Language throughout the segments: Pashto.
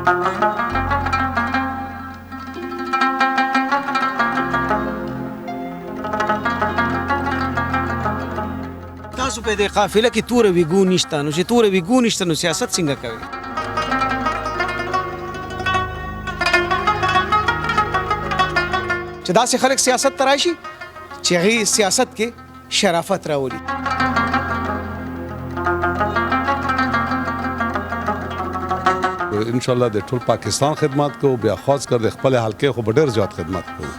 تاسو په دې قافله کې توره ویګو نشته، نو چې توره ویګو نشته نو سیاست څنګه کوي؟ چې داسې خلک سیاست ته راشي چې هغوی سیاست کې شرافت راولي. ان شاء الله د ټول پاکستان خدمت کوو، بیا خاص کر د خپل حلقې خو به ډېر زیات خدمت کوو.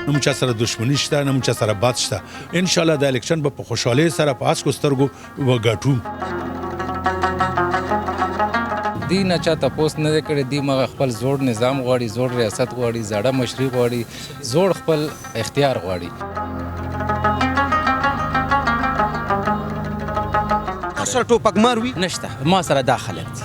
نه موږ چا سره دښمني شته، نه موږ چا سره بد شته. ان شاء الله د الیکشن به په خوشحالۍ سره په هسکو سترګو وګټو. دی نه چا تپوس نه دی کړی، دی مغه خپل زوړ نظام غواړي، زوړ ریاست غواړي، زړه مشري غواړي، زوړ خپل اختیار غواړي. تاسو سره ټوپکمار وي؟ نشته، ما سره دا خلک دي.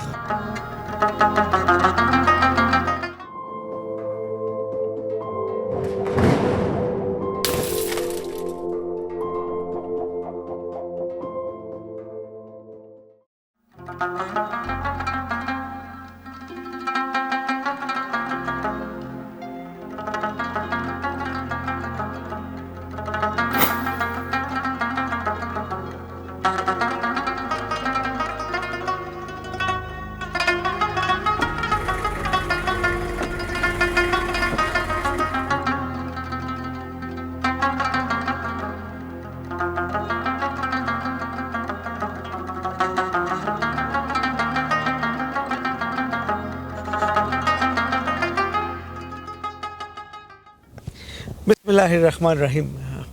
بسم الله الرحمن الرحیم.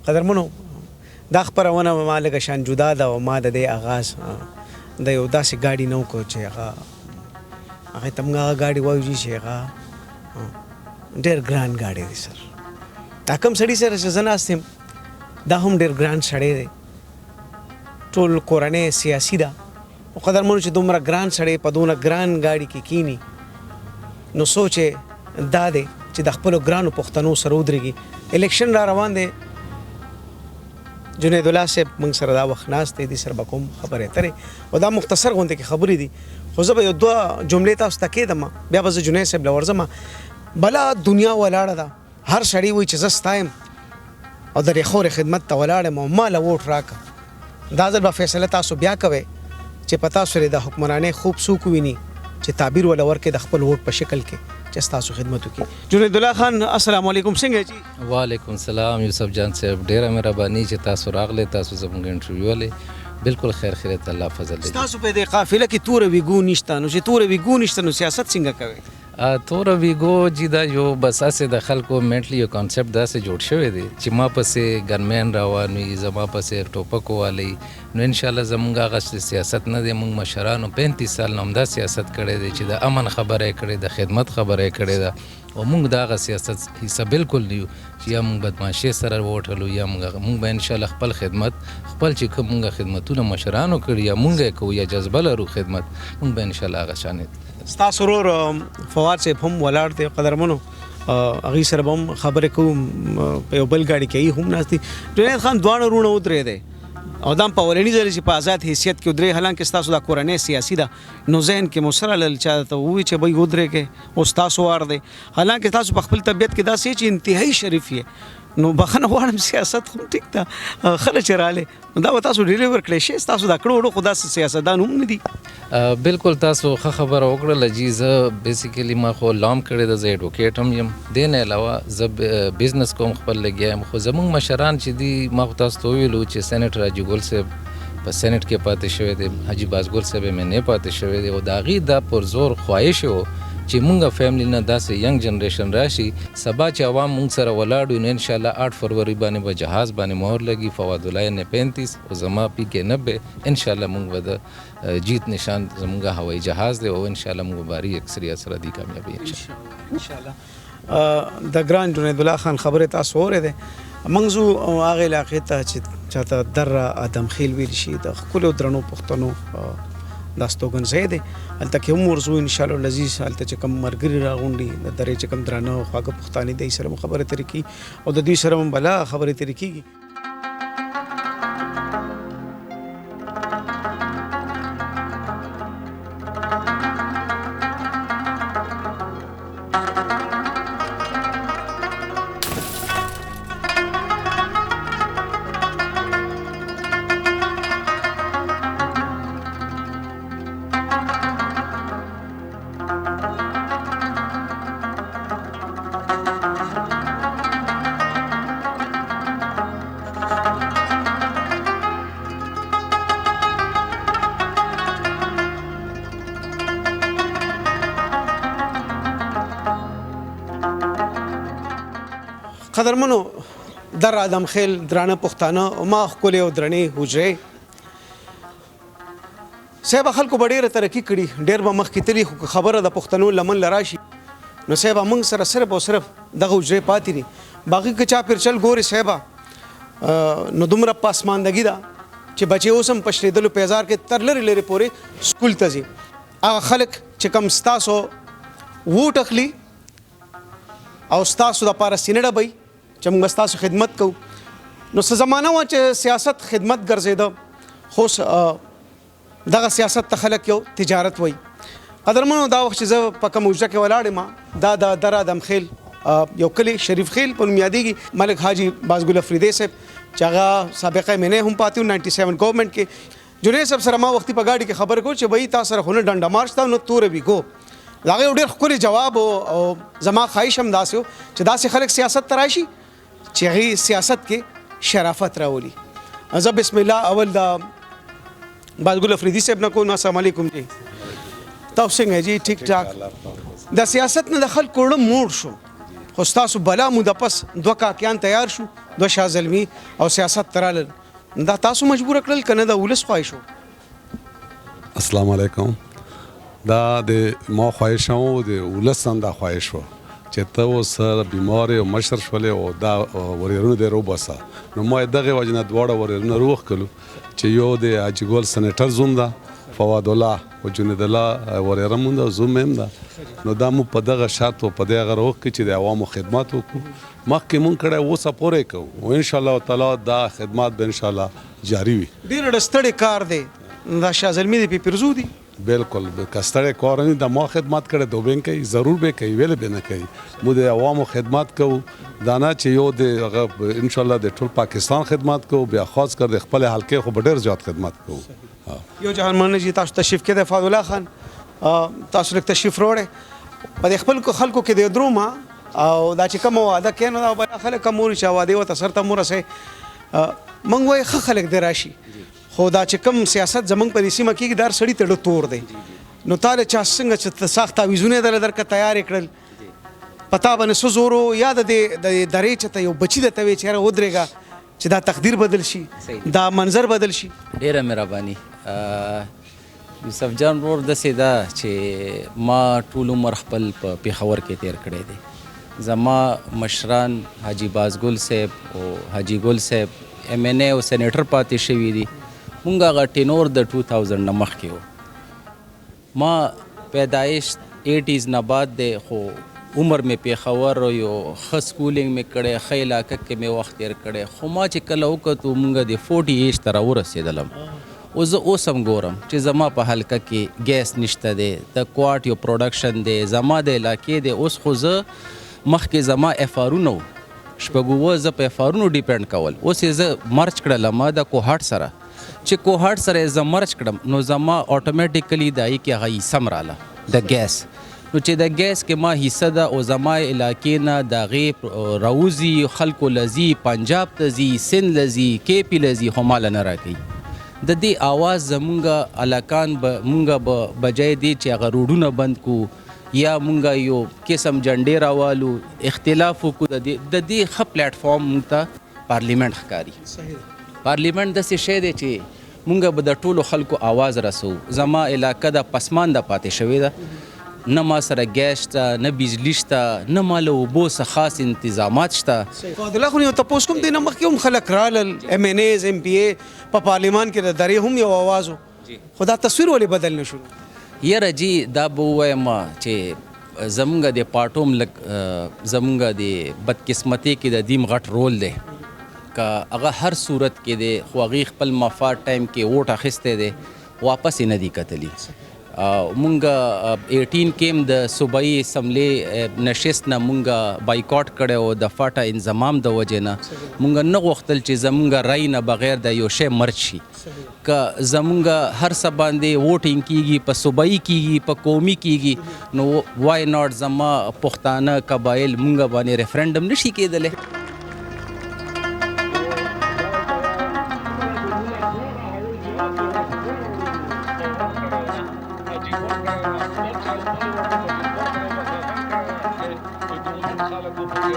قدرمنو، دا خپرونه ما لږه شان جدا ده او ما د دې اغاز د یو داسې ګاډي نه وکړو چې هغه ته موږ هغه ګاډي وایو چې هغه ډېر ګران ګاډی دی. سر دا کوم سړي سره چې زه ناست یم دا هم ډېر ګران سړی دی، ټول کورنۍ سیاسي ده. خو قدرمنو چې دومره ګران سړی په دونه ګران ګاډي کې کینی نو سوچ یې دا دی چې د خپلو ګرانو پښتنو سره ودرېږي. الیکشن را روان دی، جنید الله صاحب موږ سره دا وخت ناست دی، دې سره به کوم خبرې اترې او دا مختصر غوندې کې خبرې دي، خو زه به یو دوه جملې تاسو ته کېدم، بیا به زه جنید صاحب له ورځم. بلا دنیا ولاړه ده، هر سړی وایي چې زه ستا یم او د رېښورې خدمت ته ولاړ یم او ما له ووټ راکړه. دا ځل به فیصله تاسو بیا کوئ چې په تاسو د حکمرانۍ خوب څوک وویني چې تعبیر وله ورکړي د خپل ووټ په شکل کې چې ستاسو خدمت وکړي. جنید الله خان السلام علیکم، څنګه یې جی؟ وعلیکم السلام یوسف جان صاحب، ډېره مهرباني چې تاسو راغلې، تاسو زموږ انټرویو ولې. بالکل خیر خیریت، الله فضل دی. ستاسو په دې قافله کې توره ویګو نشته، نو چې توره ویګو نشته نو سیاست څنګه کوي؟ توره ویګو جی دا یو بس هسې د خلکو منټلی یو کانسپټ داسې جوړ شوی دی چې ما پسې ګنمین روان وي، زما پسې ټوپک والی، نو انشاءالله زمونږ هغه سیاست نه دی. مونږ مشرانو 35 سال نه همدا سیاست کړی دی چې د امن خبره یې کړې، د خدمت خبره یې کړې ده، او مونږ د هغه سیاست حصه بالکل نه یو چې یا مونږ بدمعاشۍ سره ووټلو یا مونږ به انشاءالله خپل خدمت، خپل چې کوم مونږ خدمتونه مشرانو کړي یا مونږ یې کوو یا جذبه لرو خدمت، مونږ به انشاءالله هغه شان. ستاسو ورور فواد صاحب هم ولاړ دی، قدرمنو هغوی سره به هم خبرې کوو، په یو بل ګاډي کې هغوی هم ناست دي. جنید خان دواړه وروڼه ودرېدی او دا هم په اولني ځل چې په آزاد حیثیت کې ودرېږي، حالانکه ستاسو دا کورنۍ سیاسي ده، نو ذهن کې مو څه رالل چا ته ووایي چې بھئی ودرېږئ اوس ستاسو وار دی، حالانکه تاسو په خپل طبیعت کې داسې چې انتهایي شریف یې، نو بخښنه غواړم سیاست خو ټیک ده، خله چې راغلی نو دا به تاسو ډیلیور کړی شئ، ستاسو دا کړو وړو خو داسې سیاستدان هم نه دي. بالکل تاسو ښه خبره وکړله جی. زه بیسیکلی ما خو لام کړې ده، زه ایډوکیټ هم یم، دې نه علاوه زه بزنس کوم، خپل لګیا یم. خو زموږ مشران چې دي، ما خو تاسو ته وویلو چې سېنیټر حاجي ګل صاحب په سېنیټ کې پاتې شوی دی، حاجي بازګل صاحب ایم این ای پاتې شوی دی، او د هغې دا پر زور خواهش و چې مونږ فیملی نه داسې ینګ جنریشن راشي، سبا چې عوام مونږ سره ولاړ وي نو انشاءالله 8 فروری باندې به جهاز باندې مهر لګي، فواد الله نه 35 او زما پی کې 90، انشاءالله مونږ به د جیت نشان زمونږ هوایي جهاز دی او انشاءالله مونږ به باري اکثریت سره دی کامیابي انشاءالله. د ګران جنید الله خان خبرې تاسو اورېدې. موږ ځو هغې علاقې ته چې چاته دره ادم خیل ویل شي، د ښکلو درنو پښتنو د استوګنځای دی، هلته کې هم ورځو انشاءالله العزیز. هلته چې کوم ملګري راغونډي د درې چې کوم درانه او خواږه پښتانه دي سره هم خبرې اترې کېږي او د دوی سره هم بلا خبرې اترې کېږي. قدرمنو در آدم خیل درانه پښتانه او ما ښکلې او درنې حجرې صاحب، خلکو به ډېره ترقي کړي، ډېر به مخکې تللي، خو که خبره د پښتنو لمن له راشي نو صاحب موږ سره صرف او صرف دغه حجرې پاتې دي. باقي که چا پرچل ګوري صاحب نو دومره پاسماندګي ده چې بچې اوس هم په شلېدلو پیزار کې تر لرې لرې پورې سکول ته ځي. هغه خلک چې کوم ستاسو ووټ اخلي او ستاسو دپاره سینه ډبوي چې موږ به ستاسو خدمت کوو، نو څه زمانه وه چې سیاست خدمت ګرځېده، خو اوس دغه سیاست ته خلک یو تجارت وایي. قدرمنو دا وخت چې زه په کوم حجره کې ولاړ یم دا د در آدم خیل یو کلی شریف خیل په نوم یادېږي. ملک حاجي بازګل افریدی صاحب چې هغه سابقه ایم این ای هم پاتې و 97 ګورنمنټ کې، جنید صاحب سره ما وختي په ګاډي کې خبرې کول چې بهي تا سره خو نه ډنډه مار شته نه توره وي ګو. د هغې یو ډېر ښکلی جواب و او زما خواهش هم داسې و چې داسې خلک سیاست ته راشي چې هغې سیاست کې شرافت راولي. زه بسم الله اول د بازګل افریدي صاحب نه کوم. السلام علیکم جی، تاسو څنګه جی؟ ټیک ټاک. د سیاست نه د خلکو اوړه موړ شو، خو ستاسو بلا موده پس دوه کاکیان تیار شو، دوه شاه زلمي او سیاست ته رالل. دا تاسو مجبور کړل که نه د ولس خواهش و؟ السلام علیکم. دا د ما خواهش هم و، د ولس هم دا خواهش و چې ته اوس بیمار او مشر شولې او دا وریرونه دې روباسه. نو ما یې دغې وجې نه دواړه وریرونه روښکلو چې یو د حاجي ګل سنیټر زوم ده فواد الله او جنید الله وریره مونږ ده، زوم هم ده. نو دا مو په دغه شرط او په دې هغه روښ کې چې د عوامو خدمت وکړو. مخکې مونږ کړی اوسه پورې کوو او انشاءالله تعالی دا خدمت به انشاءالله جاري وي. ډېر ډېر ستړی کار دی دا شاه زلمي دې پې پیرزو دي. بالکل، که ستړی کار نه د ما خدمت کړی دوبین کوي، ضرور به کوي، ویلې به نه کوي. مو د عوامو خدمت کوو، دا نه چې یو د هغه انشاءالله د ټول پاکستان خدمت کوو، بیا خاص کر د خپلې حلقې خو به ډېر زیات خدمت کوو. یو جهان مننه جی تاسو تشریف کړی. فاضل الله خان تاسو لږ تشریف راوړی په دې خپل خلکو کې د درومه او دا چې کومه وعده کوي نو دا بیا خلک کم وري چې وعدې ورته سر ته مو رسوي. موږ وایي ښه خلک دې راشي، خو دا چې کوم سیاست زمونږ په دې سیمه کې دا هر سړي ته ډېر تور دی. نو تا له چا څنګه چې سخت تعویذونه یې درله درکه تیار یې کړل، په تا باندې څه زور و؟ یا د دې درې چې ته یو بچي درته وایي چې یاره ودرېږه چې دا تقدیر بدل شي، دا منظر بدل شي. ډېره مهرباني یوسف جان ورور. داسې ده چې ما ټول عمر خپل په پېښور کې تېر کړی دی. زما مشران حاجي بازګل صاحب او حاجي ګل صاحب ایم این ای او سینیټر پاتې شوي دي. مونږ هغه tenure د 2000 نه مخکې و. ما پیدایش 80s نه بعد دی، خو عمر مې پېښور یو ښه schooling مې کړی، ښه علاقه کې مې وخت تېر کړی. خو ما چې کله وکتو مونږ د 40 ایج ته راورسېدلم او زه اوس هم ګورم چې زما په حلقه کې ګیس نشته دی، د کوارټ یو production دی، زما د علاقې دی. اوس خو زه مخکې زما اف آرونه وو شپږ اووه، زه په اف آرونو depend کول. اوس یې زه merge کړلم د کوهاټ سره، چې کوهاټ سره یې زه merge کړم نو زما automatically د هغې کې هغه حصه هم راله د ګیس. نو چې د ګیس کې ما حصه ده او زما علاقې نه د هغې راوځي، خلکو له ځي، پنجاب ته ځي، سند له ځي، کې پي له ځي، خو ما له نه راکوي. د دې آواز زمونږ هلکان به مونږ به بجای دې چې هغه روډونه بند کړو یا مونږ یو قسم جنډې راوالو، اختلاف وکړو، د دې ښه platform مونږ ته پارلیمنټ ښکاري. پارلیمنټ داسې شی دی چې مونږ به د ټولو خلکو آواز رسوو. زما علاقه ده پسمانده پاتې شوې ده، نه ما سره ګیس شته، نه بجلی شته، نه ما له اوبو څه خاص انتظامات شته. فاضل الله خو یو تپوس کوم، دې نه مخکې هم خلک رالل، ایم این ایز، ایم پي ای، په پارلیمان کې د درې هم یو آواز و، خو دا تصویر ولې بدل نه شو؟ یاره جی دا به ووایم چې زمونږ د پارټو هم لږ زمونږ د بدقسمتۍ کې د دیم غټ رول دی، که هغه هر صورت کې دی، خو هغې خپل مفاد ټایم کې ووټ اخیستی دی، واپس یې نه دی کتلی. مونږ 18 کې هم د صوبایي اسمبلې نشست نه مونږ بایکاټ کړی و د فاټا انضمام د وجې نه. مونږ نه غوښتل چې زمونږ رای نه بغیر د یو شی merge شي. که زمونږ هر څه باندې voting کیږي، په صوبایي کیږي، په قومي کیږي، نو why not زما پښتانه قبایل مونږ باندې referendum نشي کېدلی؟ خلکو په کې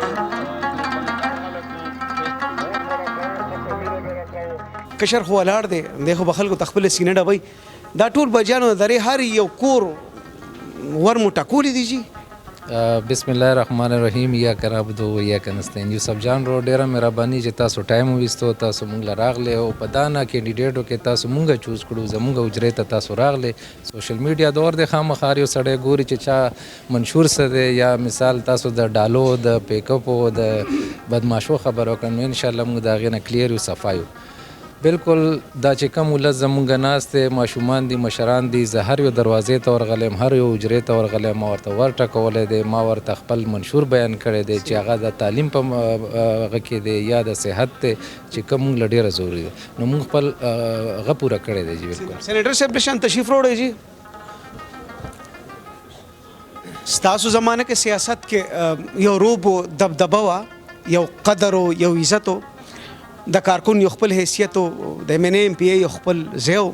کشر خو ولاړ دی، دی خو به خلکو ته خپله سینه ډبوي. دا ټول بچیانو د درې هر یو کور ور مو ټکولي دي جي. بسم الله الرحمن الرحیم، یا نعبدو و یا نستعین. یوسف جان ورور ډیره مهرباني چې تاسو ټایم وویستو، تاسو مونږ له راغلې او په دا نه کینډیډیټو کې تاسو مونږ چوز کړو، زمونږ حجرې ته تاسو راغلې. سوشل میډیا دور دی، خامخا هر یو سړی ګوري چې چا منشور څه دی، یا مثال تاسو د ډالو د پیکپ او د بدماشو خبره وکړه، نو انشاءالله مونږ د هغې نه کلیر یو، صفا یو. بالکل دا چې کوم ولس زمونږ ناست دی، ماشومان دي، مشران دي، زه هر یو دروازې ته ورغلی یم، هر یو حجرې ته ورغلی یم، ما ورته ور ټکولی دی، ما ورته خپل منشور بیان کړی دی چې هغه د تعلیم په هغه کې دی یا د صحت دی، چې کوم مونږ له ډېره ضروري دی، نو مونږ خپل هغه پوره کړی دی جي. بالکل سېنېټر صاحب شان تشریف راوړی جي. ستاسو زمانه کې سیاست کې یو روب و دبدبه وه، یو قدر و یو عزت و، د کارکون یو خپل حیثیت و، د ایم این اے ایم پي ای یو خپل ځای و.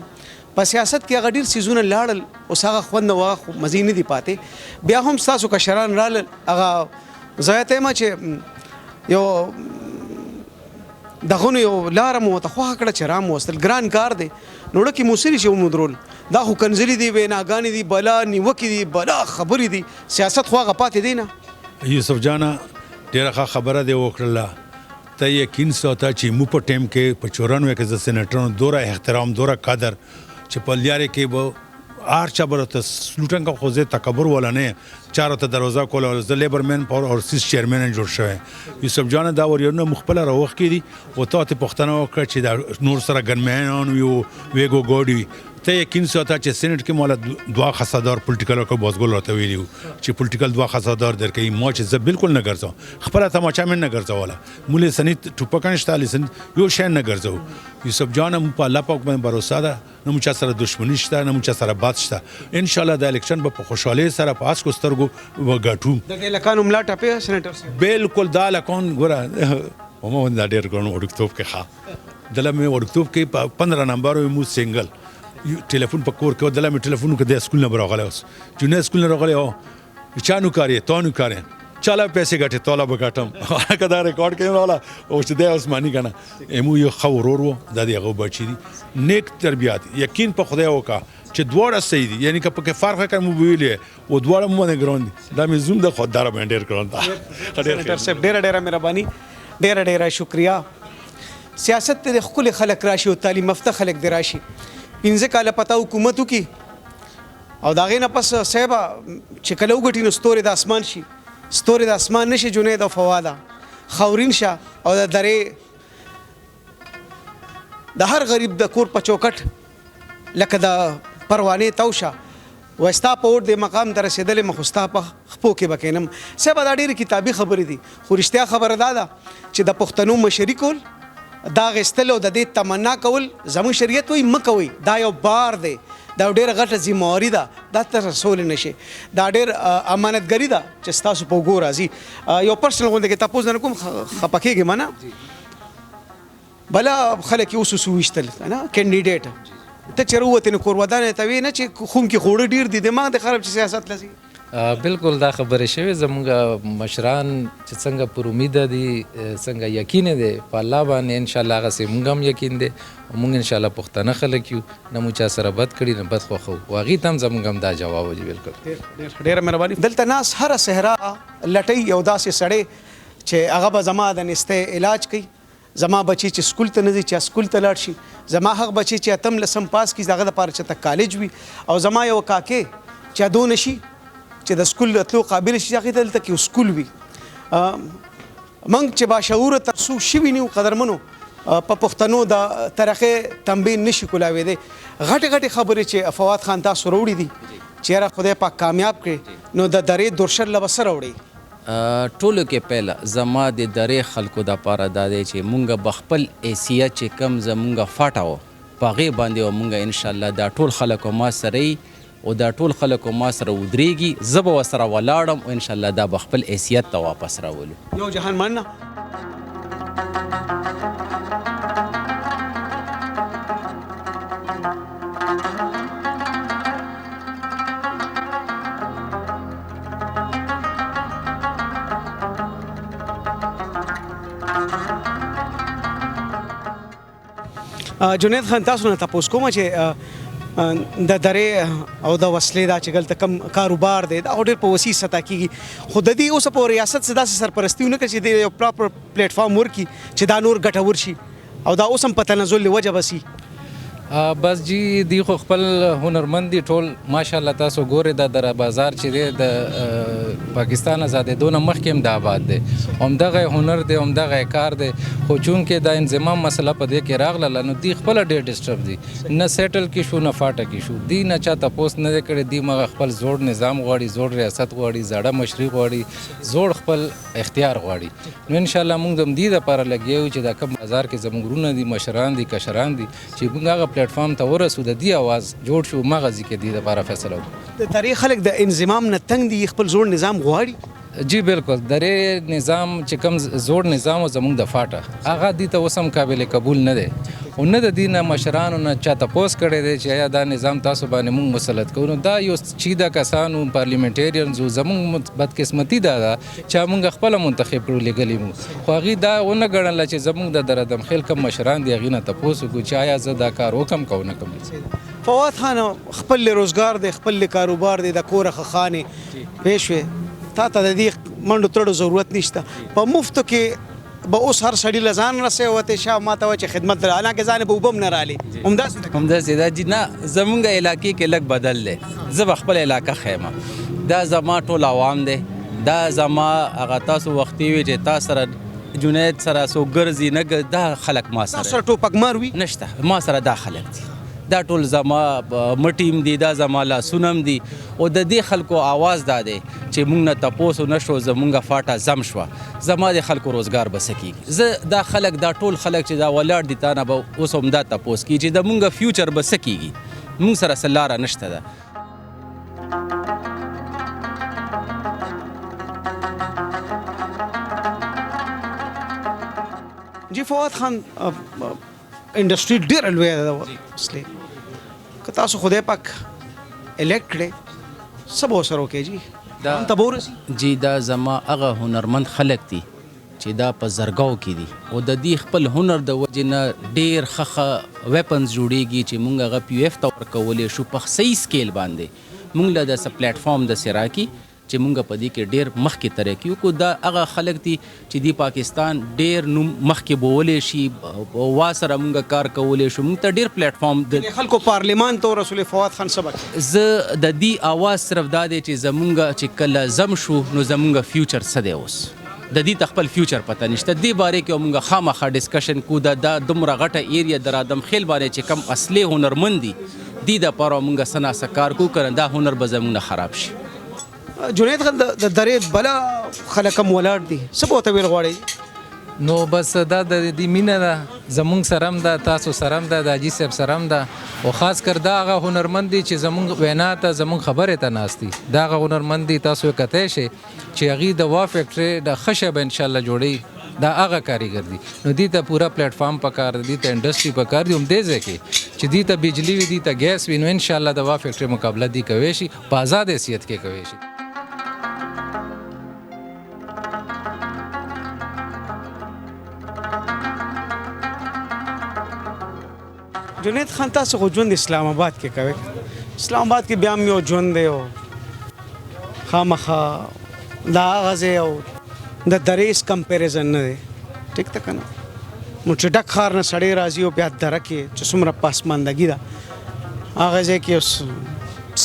په سیاست کې هغه ډېر څیزونه لاړل، اوس هغه خوند او هغه مزې نه دي پاتې. بیا هم ستاسو کشران رالل، هغه زه ته یم چې یو دغونو یو لاره مو ورته خوښه کړه چې رام وستل. ګران کار دی، نو ړکې مو څه دي چې ومو درول. دا خو کنځلې دي، ویناګانې دي، بلا نیوکې دي، بلا خبرې دي، سیاست خو هغه پاتې دی نه. یوسف جانه ډېره ښه خبره دې وکړله. ته یقین ساته چې مو په ټایم کې په 94 کې زه سېنېټرانو دوره احترام دوره قدر چې په لیارې کې به هر چا به راته سلوټن که، خو زه تکبر والا نه یم، چا راته دروازه کوله. زه لیبر مین پاور او سیس چیئرمین جوړ شوی. یوسف جانه دا وریرونه مو خپله راوښکې دي، او تا ته پوښتنه وکړه چې دا نور سره ګنمنان وي او ویګو ګاډي وي. ته یقین ساته چې سېنېټ کې ماله دوه خاصهدار پولیټیکل ورکړ، بازګل راته ویلي وو چې پولیټیکل دوه خاصهدار درکوي. ما چې زه بالکل نه ګرځوم، خپله تماچا مې نه ګرځوله، مو لیسني ټوپک نشته، لیسني یو شی نه ګرځوو. یوسف جانه مو په الله پاک باندې باور ده، نه مو چا سره دښمني شته، نه مو چا سره بد شته. انشاءالله دا الیکشن به په خوشحالۍ سره په هسکو سترګو وګټو. د دې هلکانو ملا ټپې سېنېټر صاحب؟ بالکل دا هلکان ګوره ومه دا ډېر ګران وړوکتوب کې ښه دله مې وړوکتوب کې په 15 نمبر مو سنګل ټلیفون په کور کې دله مې ټلیفون وکړ، د سکول نه به راغلی اوس جونیر سکول نه راغلی و، چا نوکار یې تا نوکار یم، چا له پیسې ګټې تا له به ګټم. که دا ریکارډ کوي راغله او چې دی اوس معنی که نه. ایمو یو ښه ورور و، دا د هغه بچي دي، نیک تربیات، یقین په خدای وکړه چې دواړه صحیح دي، یعنی که پکې فرق وکړ مو به ویلي و دواړه مو باندې ګران دي. دا مې زوم ده خو دا را باندې ډېر ګران ده. سېنېټر صاحب ډېره ډېره مهرباني، ډېره ډېره شکریه. سیاست ته دې ښکلي خلک راشي او تعلیم یافته خلک دې راشي. 5 کاله پتا حکومت وکړي او د هغې نه پس صاحبه چې کله وګټي نو ستوري د اسمان شي، ستوري د اسمان نه شي جنید او فواده خاورین شه او د درې د هر غریب د کور په چوکټ لکه د پروانې تاو شه. وایي ستا په اور دې مقام ته رسېدلی یم، خو ستا په خپو کې به کښېنم. صاحبه دا ډېرې کتابي خبرې دي، خو رښتیا خبره دا ده چې د پښتنو مشري کول، دا غیستل او د دې تمنا کول زموږ شریعت وایي مه کوئ. دا یو بار دی، دا یو ډېره غټه ذمهواري ده، دا ته رسولی نه شي. دا ډېر امانتګري ده چې ستاسو په اوږو راځي. یو پرسنل غوندې کې تپوس درنه کوم، خفه کېږې مه نه؟ بله خلک یې اوس اوس وویشتل که نه کینډیډیټ، ته چې راووتې نو کورودانې ته وې نه چې خون کې خوړه ډېر دي، دماغ دې خراب چې سیاست له ځي. بالکل دا خبرې شوې. زمونږ مشران چې څنګه پر امیده دي، څنګه یقین دی په الله باندې، انشاءالله هغسې مونږ هم یقین دی. مونږ انشاءالله پښتانه خلک یو، نه مو چا سره بد کړي نه بد خوښوو، خو هغې ته هم زمونږ هم دا جواب و. بالکل ډېره مهرباني. دلته ناست هره صحرا لټوي یو داسې سړی چې هغه به زما د نیستۍ علاج کوي، زما بچی چې سکول ته نه ځي چې سکول ته لاړ شي، زما هغه بچی چې اتم لسم پاس کړي د هغه دپاره چې ته کالج وي، او زما یو کاکې چې دونه شي چې د سکول د تلو قابل شي، هغې ته دلته کې یو سکول وي. موږ چې باشعوره تر څو شوي نه یو قدرمنو، په پښتنو د ترقۍ تنبې نه شي کولاوېدی. غټې غټې خبرې چې فواد خان تاسو راوړي دي چې یاره خدای پاک کامیاب کړي، نو د درې درشل له به څه راوړي؟ ټولو کې پیله زما د درې خلکو دپاره دا دی چې مونږ به خپل حیثیت چې کوم زمونږ فاټه و په هغې باندې به مونږ انشاءالله دا ټول خلک ما سره یي او دا ټول خلک ما سره ودرېږي، زه به ورسره ولاړم او انشاءالله دا به خپل حیثیت ته واپس راولو. یو جهان مننه. جنید خان، تاسو نه تاسو کوم چې د درې او د وسلې دا چې دلته کم کاروبار دی، دا ډېر په وسیع سطح کېږي، خو د دې اوسه په ریاست څه داسې سرپرستي ونه کړه چې د یو پراپر پلیټ فارم ورکړي چې دا نور ګټور شي، او دا اوس هم په تنزل وجه بسي. بس جی، دی خو خپل هنرمند دي ټول ماشاءالله. تاسو ګورئ دا در بازار چې دی د پاکستان آزادېدو نه مخکې هم دا آباد دی، همدغه هنر دی، همدغه کار دی. خو چونکې دا انضمام مسله په دې کې راغله، نو دی خپله ډېر ډسټرب دي، نه settle کې شو نه فاټه کې شو. دی نه چا تپوس نه دی کړی. دی مغه خپل زوړ نظام غواړي، زوړ ریاست غواړي، زاړه مشري غواړي، زوړ خپل اختیار غواړي. نو انشاءالله موږ د همدې دپاره لګیا یو چې دا کوم بازار کې زموږ وروڼه دي، مشران دي، کشران دي، چې موږ هغه پلیټ فارم ته ورسو، د دې اواز جوړ شو، مغه ځای کې دې دپاره فیصله وکړو. د درې خلک د انضمام نه تنګ دي، خپل زوړ نظام غواړي. جی بالکل، درې نظام چې کوم زوړ نظام و زموږ د فاټا، هغه دې ته اوس هم قابل قبول نه دی، او نه د دې نه مشرانو نه چا تپوس کړی دی چې آیا دا نظام تاسو باندې موږ مسلط کوو. نو دا یو چیده کسانو پارلیمنټریانز وو، زموږ بدقسمتي دا ده چې موږ خپله منتخب کړو، لېږلي مو، خو هغوی دا ونه ګڼله چې زموږ د دره دمخېل کوم مشران دي هغوی نه تپوس وکړو چې آیا زه دا کار وکړم که ونه کړم. فواد خان، خپل روزګار دی، خپل کاروبار دی، د کوره ښه خان یې، پوه شوې؟ تا ته د دې منډو ترړو ضرورت نشته. په مفتو کې به اوس هر سړي له ځان رسوي وتی شه، ما ته وایي چې خدمت درله، حالانکه ځان به اوبه هم نه رالې. همداسې ده؟ همداسې ده جي. نه، زمونږ علاقې کې لږ بدل دی. زه به خپله علاقه ښیم، دا زما ټول عوام دی، دا زما هغه تاسو وختي وي چې تا سره جنید سره څوک ګرځي نه ګرځي، دا خلک ما سره تاسو سره ټوپکمار وي؟ نشته، ما سره دا خلک دي، دا ټول زما مټیم دي، دا زما لاسونه هم دي. او د دې خلکو آواز دا دی چې موږ نه تپوس ونه شو، زمونږ فاټا ضم شوه، زما د خلکو روزګار به څه کېږي؟ زه دا خلک، دا ټول خلک چې دا ولاړ دي، تا نه به اوس هم دا تپوس کېږي چې د مونږ future به څه کېږي؟ مونږ سره څه لاره نشته ده. جی فواد خان، انډستری ډیره لویه ده اصلي، که تاسو خدای پاک elect کړئ څه به ورسره وکړئ جی؟ هم ته به ورسي؟ جی، دا زما هغه هنرمند خلک دي چې دا په زرګاو کې دي، او د دې خپل هنر د وجې نه ډېر ښه ښه weapons جوړیږي چې مونږ هغه پي ایف ته ورکولی شو په صحیح scale باندې. مونږ له داسې پلیټ فارم داسې راکړي چې مونږ په دې کې ډېر مخکې ترقي وکړو. دا هغه خلک دي چې دی پاکستان ډېر نوم مخکې بولی شي، وا سره مونږ کار کولی شو، مونږ ته ډېر پلیټ فارم د یعنې خلکو پارلیمان ته ورسولې. فواد خان څه به کوي؟ زه د دې آواز صرف دا دی چې زمونږ چې کله ضم شو نو زمونږ future څه دی؟ اوس د دې ته خپل future پته نشته. دې باره کې مونږ خامخا discussion کوو. دا دومره غټه area در آدم خیل باندې چې کم اصلي هنرمند دي، دې دپاره مونږ څه ناڅه کار کوو، که نه دا هنر به زمونږ نه خراب شي. جنید خان، د درې بلا خلک هم ولاړ دي، څه به ورته ویل غواړئ؟ نو بس دا د دې مینه ده، زمونږ سره هم ده، تاسو سره هم ده، د حاجي صاحب سره هم ده، او خاص کر دا هغه هنرمند دي چې زمونږ وینا ته، زمونږ خبرې ته ناست دي. دا هغه هنرمند دي، تاسو یې کتی شئ چې هغوی د وا فیکټرۍ د ښه شی به انشاءالله جوړوي، دا هغه کاریګر دي. نو دې ته پوره پلیټ فارم پکار دی، دې ته انډستری پکار دی، هم دې ځای کې چې دې ته بجلی وي، دې ته ګیس وي، نو انشاءالله د وا فیکټرۍ مقابله دې کوی شي، په آزاد حیثیت کې کوی شي. جنید خان، تاسو خو ژوند اسلام آباد کې کوئ، اسلام آباد کې بیا هم یو ژوند دی، او خامخا دا هغه ځای او د درې هېڅ comparison نه دی، ټیک ده که نه؟ نو چې ډک ښار نه سړی راځي او بیا دره کې چې څومره پسماندګي ده، هغه ځای کې اوس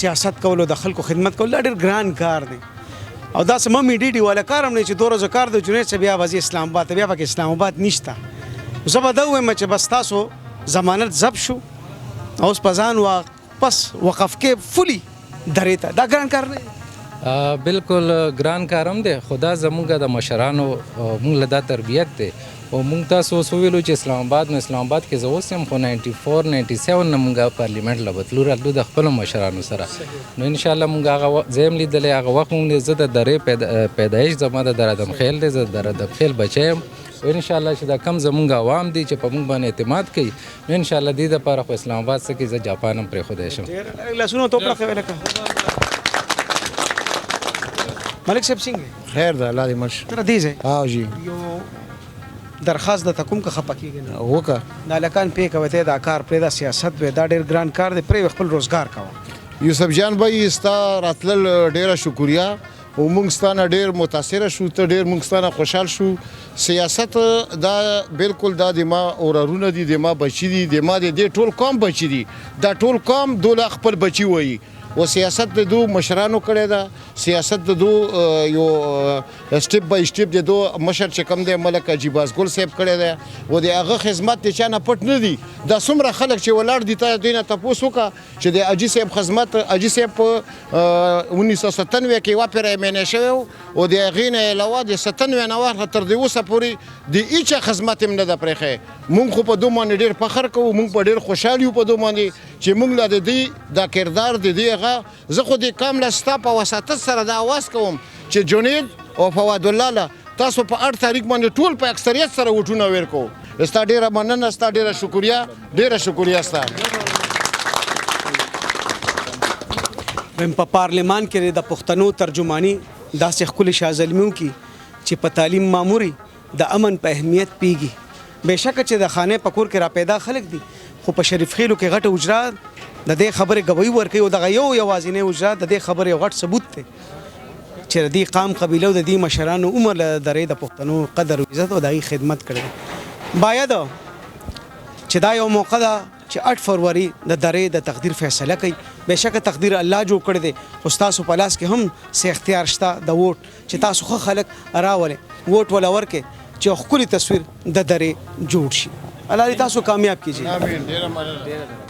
سیاست کول او د خلکو خدمت کول دا ډېر ګران کار دی. او داسې ممي ډیډي والا کار هم نه چې دوه ورځې کار دی، جنید صاحب بیا به ځي اسلام آباد ته، بیا پکې اسلام آباد نشته. زه به دا ووایم چې بس تاسو ضمانت ضبط شو او اوس په ځان واپس وقف کې fully درې ته، دا ګران کار نه دی؟ بالکل ګران کار هم دی، خو دا زمونږ د مشرانو مونږ له دا تربیت دی. او مونږ تاسو اوس وویلو چې اسلام آباد، نو اسلام آباد کې زه اوس یم، خو 94 97 نه مونږ پارلیمنټ له بتلو راتلو د خپلو مشرانو سره. نو انشاءالله مونږ هغه ځای هم لیدلی، هغه وخت مونږ زه د درې پیدایش زما د در آدم خیل دی، زه د در آدم خیل بچی یم. او انشاءالله چې دا کم زمونږ عوام دي چې په مونږ باندې اعتماد کوي، نو انشاءالله دې دپاره خو اسلام آباد څه کې زه جاپان هم پرېښودی شم. ډېر لاسونه ورته وپړخوئ لکه. ملک صاحب څنګه یې؟ خیر ده، الله دې مل شي. تر دې ځای؟ ها جی. یو درخواست درته کوم که خپه کېږې نه. وکړه. د هلکان پې کوه ته دا کار پرېږده سیاست وې دا ډېر ګران کار دی پرې خپل روزګار کوه. یوسف جان بای ستا راتلل ډیره شکریا او مونږ ستا نه ډیر متاثر شو ته ډیر مونږ ستا نه خوشحال شو سیاست دا بالکل دا د ما اوررونه دي د ما بچی دي د ما د دې ټول قوم بچی دي دا ټول قوم دوله خپل بچی وایي او سیاست د دو مشرانو کړی ده سیاست د دو یو سټیپ بای سټیپ د دو مشر چې کوم دی ملک حاجي بازګل صاحب کړی دی او د هغه خدمت د چا نه پټ نه دي دا څومره خلک چې ولاړ دي ته دوی نه تپوس وکړه چې د حاجي صاحب خدمت حاجي صاحب په 1997 کې یوه پیره ایم این ای شوی او د هغې نه علاوه د 97 نه واخله تر دې اوسه پورې د هیچا خدمت هم نه ده پرېښی مونږ خو په دو باندې ډېر فخر کوو مونږ په ډېر خوشحال یو په دو باندې چې مونږ له د دوی دا کردار د دوی هغه زه خو دې قام له ستا په وساطت سره دا اواز کوم چې جنید او فواد الله له تاسو په اړ تاریخ باندې ټول په اکثریت سره ووټونه ورکو ستا ډیره مننه ستا ډیره شکریا ډیره شکریا ستا. ویم په پارلمان کې د پښتنو ترجماني داسې ښکلي شاه زلمي وکړي چې په تعلیم ماموري د امن په اهمیت پیږي بېشکه چې د خانۍ په کور کې راپیدا خلک دي خو په شریف خېلو کې غټه حجره د دې خبرې ګواهي ورکوي او دغه یو یوازینۍ حجره د دې خبرې یو غټ ثبوت دی چې د دې قام قبیله او د دې مشرانو عمر له درې د پښتنو قدر او عزت او د هغوی خدمت کړی دی. باید چې دا یو موقع ده چې 8 فروري د درې د تقدیر فیصله کوي. بېشکه تقدیر الله جوړ کړی دی خو ستاسو په لاس کې هم څه اختیار شته د ووټ چې تاسو ښه خلک راولئ ووټ وله ورکړئ چې یو ښکلی تصویر د درې جوړ شي. الله دې تاسو کامیاب کړي جی. آمین. ډیره مننه.